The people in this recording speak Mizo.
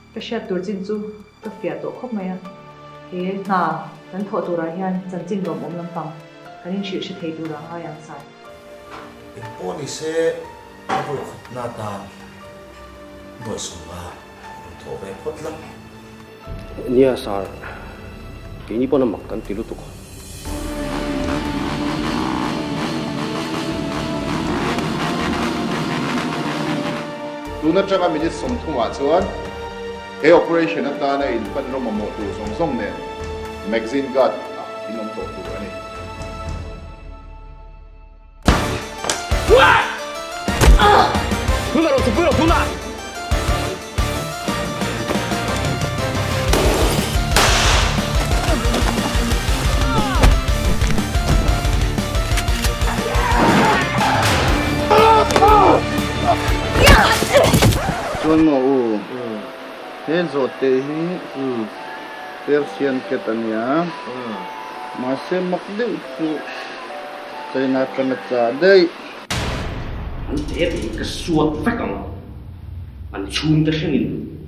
Ka hriat tur chin chu ka fiah tawh khawp mai a, he hna kan thawh turah hian chanchin lawmawm lampang kan inhrilh hre thei tur a ngai ang Sai. Eng pawh ni se a vawikhatna atan nuaihsawmna rawn thawh ve phawt la. Nia Sir, keini pawn a mak kan ti lutuk. Tun atanga minute 30 ah chuan he operation atana in hmanraw mamawh tur zawng zawng nen magazine guard ah in awm tawh tur a ni. Chuan maw u, he zawhte hi Persian cat a nia, mahse mak deuh chu China atanga chah daih. An te te hi ka suat vek ang, an chhungte thlengin.